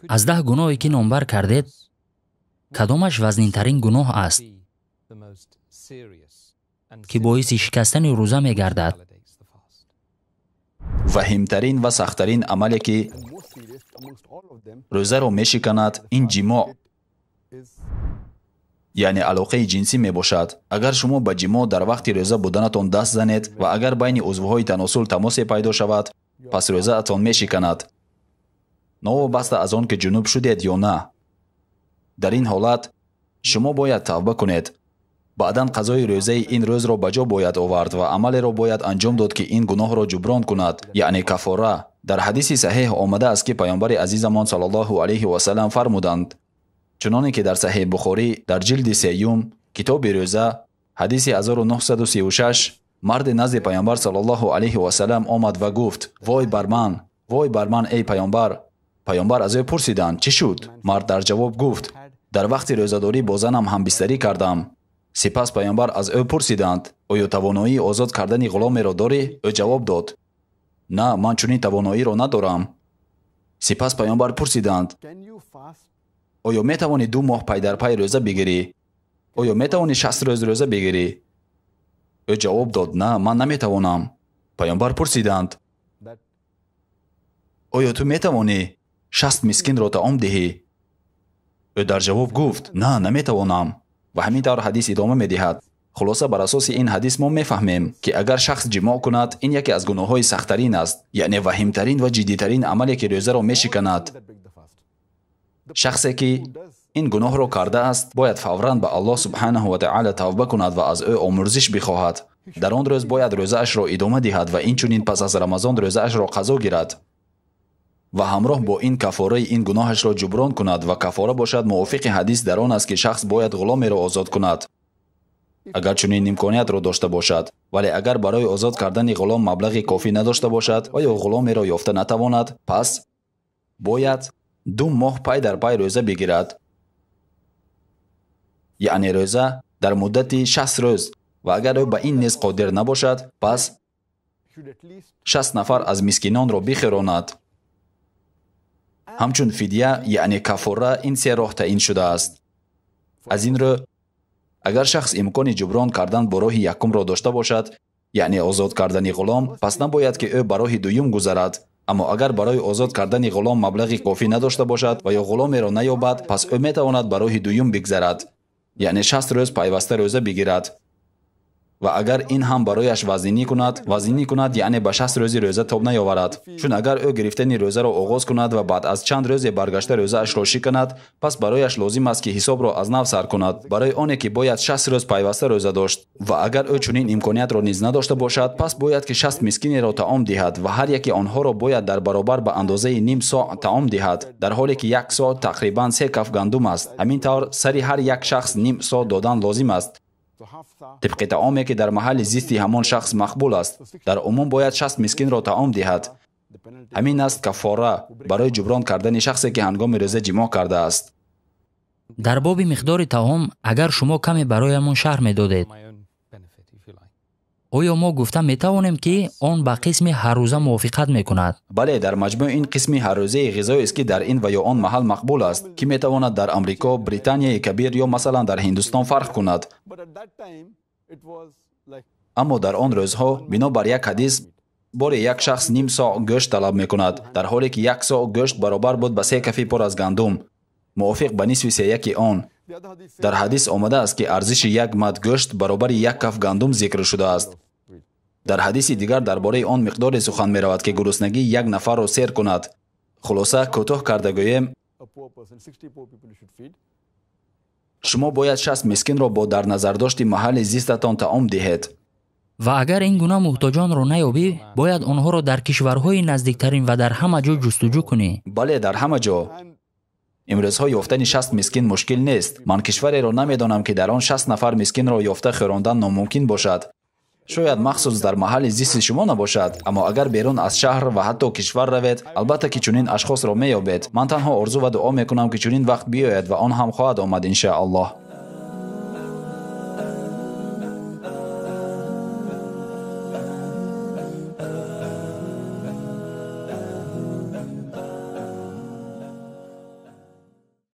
Аз 10 гуноҳе ки номбар кардед, кадомаш вазнинтарин гуноҳ аст, ки боиси шикастани рӯза мегардад? Ваҳимтарин ва сахттарин амале ки рӯзаро мешиканад, ин ҷимоъ, яъне алоқаи ҷинсӣ мебошад. Агар шумо ба ҷимоъ дар вақти рӯза буданатон даст занед ва агар байни узвҳои таносул тамосе пайдо шавад, пас рӯзаатон мешиканад, новобаста аз он ки ҷунуб шудед ё на. Дар ин ҳолат шумо бояд тавба кунед. Баъдан қазои рӯзаи ин рӯзро ба ҷо бояд овард ва амалеро бояд анҷом дод, ки ин гуноҳро ҷуброн кунад, яъне кафора. Дар ҳадиси саҳеҳ омадааст, ки паёмбари азизамон саллаллоҳу алайҳи васаллам фармуданд, чуноне ки дар Саҳеҳ Бухорӣ дар ҷилди сеюм китоби рӯза ҳадиси 1936 марде назди паёмбар саллаллоҳу алайҳи васаллам омад ва гуфт: вой бар ман, вой бар ман, эй паёмбар. Паёмбар аз ӯ пурсиданд: чӣ шуд? Мард дар ҷавоб гуфт: дар вақти рӯзадорӣ бо занам ҳамбистарӣ кардам. Сипас паёмбар аз ӯ пурсиданд: оё тавоноии озод кардани ғуломеро дорӣ? Ӯ ҷавоб дод: на, ман чунин тавоноиро надорам. Сипас паёмбар пурсиданд: оё метавонӣ 2 моҳ пай дар пай рӯза бигирӣ? Оё метавонӣ 60 рӯз рӯза бигирӣ? Ӯ ҷавоб дод: на, ман наметавонам. Паёмбар пурсиданд: оё ту метавонӣ 60 мискинро таом диҳӣ? Ӯ дар ҷавоб гуфт: на, наметавонам. Ва ҳамин тавр ҳадис идома медиҳад. Хулоса, бар асоси ин ҳадис мо мефаҳмем, ки агар шахс ҷимоъ кунад, ин яке аз гуноҳҳои сахттарин аст, яъне ваҳимтарин ва ҷиддитарин амале ки рӯзаро мешиканад. Шахсе ки ин гуноҳро кардааст, бояд фавран ба Аллоҳ субҳанаҳу ва таъала тавба кунад ва аз ӯ омӯрзиш бихоҳад. Дар он рӯз бояд рӯзаашро идома диҳад ва инчунин пас аз Рамазон рӯзаашро қазо гирад ва ҳамроҳ бо ин кафораи ин гуноҳашро ҷуброн кунад. Ва кафора бошад мувофиқи ҳадис дар он аст, ки шахс бояд ғуломеро озод кунад, агар чунин имкониятро дошта бошад. Вале агар барои озод кардани ғулом маблағи кофӣ надошта бошад ва ё ғуломеро ёфта натавонад, пас бояд 2 моҳ пай дар пай рӯза бигирад, яъне рӯза дар муддати 60 рӯз. Ва агар ӯ ба ин низ қодир набошад, пас 60 нафар аз мискинонро бихӯронад. Ҳамчун фидя, яъне кафора, ин 3 роҳ таъин шудааст. Аз ин рӯ, агар шахс имкони ҷуброн кардан бо роҳи якумро дошта бошад, яъне озод кардани ғулом, пас набояд ки ӯ ба роҳи дуюм гузарад. Аммо агар барои озод кардани ғулом маблағи кофӣ надошта бошад ва ё ғуломеро наёбад, пас ӯ метавонад ба роҳи дуюм бигзарад, яъне 60 рӯз пайваста рӯза бигирад. Ва агар ин ҳам барояш вазнинӣ кунад, яъне ба 60 рӯзи рӯза тоб наёварад. Чун агар ӯ гирифтани рӯзаро оғоз кунад ва баъд аз чанд рӯзе баргашта рӯзаашро шиканад, пас барояш лозим аст, ки ҳисобро аз нав сар кунад, барои оне ки бояд 60 рӯз пайваста рӯза дошт. Ва агар ӯ чунин имкониятро низ надошта бошад, пас бояд ки 60 мискинеро таом диҳад ва ҳар яке онҳоро бояд дар баробар ба андозаи ним соъ таом диҳад, дар ҳоле ки 1 соъ тақрибан 3 каф гандум аст. Ҳамин тавр сари ҳар як шахс ним соъ додан лозим аст, тибқи таоме ки дар маҳалли зисти ҳамон шахс мақбул аст. Дар умум бояд 60 мискинро таом диҳад. Ҳамин аст кафора барои ҷуброн кардани шахсе ки ҳангоми рӯза ҷимоъ кардааст. Дар боби миқдори таом, агар шумо каме бароямон шарҳ медодед, оё мо гуфта метавонем, ки он ба қисми ҳаррӯза мувофиқат мекунад? Бале, дар маҷмӯъ ин қисми ҳаррӯзаи ғизоест, ки дар ин ва ё он маҳал мақбул аст, ки метавонад дар Амрико, Британияи Кабир ё масалан дар Ҳиндустон фарқ кунад. Аммо дар он рӯзҳо, бино бар як ҳадис, боре як шахс ним соъ гӯшт талаб мекунад, дар ҳоле ки 1 соъ гӯшт баробар буд ба 3 кафи пур аз гандум, мувофиқ ба нисфи сеяки он. Дар ҳадис омадааст, ки арзиши 1 мад гӯшт баробари 1 каф гандум зикр шудааст. Дар ҳадиси дигар дар бораи он миқдоре сухан меравад, ки гуруснагии 1 нафарро сер кунад. Хулоса, кӯтоҳ карда гӯем, шумо бояд 60 мискинро бо дар назардошти маҳалли зистатон таом диҳед. Ва агар ин гуна муҳтоҷонро наёбӣ, бояд онҳоро дар кишварҳои наздиктарин ва дар ҳама ҷо ҷустуҷӯ кунӣ. Бале, дар ҳама ҷо. Имрӯзҳо ёфтани 60 мискин мушкил нест. Ман кишвареро намедонам, ки дар он 60 нафар мискинро ёфта хӯрондан номумкин бошад. Шояд махсус дар маҳалли зисти шумо набошад, аммо агар берун аз шаҳр ва ҳатто кишвар равед, албатта ки чунин ашхосро меёбед. Ман танҳо орзу ва дуо мекунам, ки чунин вақт биёяд ва он ҳам хоҳад омад, иншааллоҳ.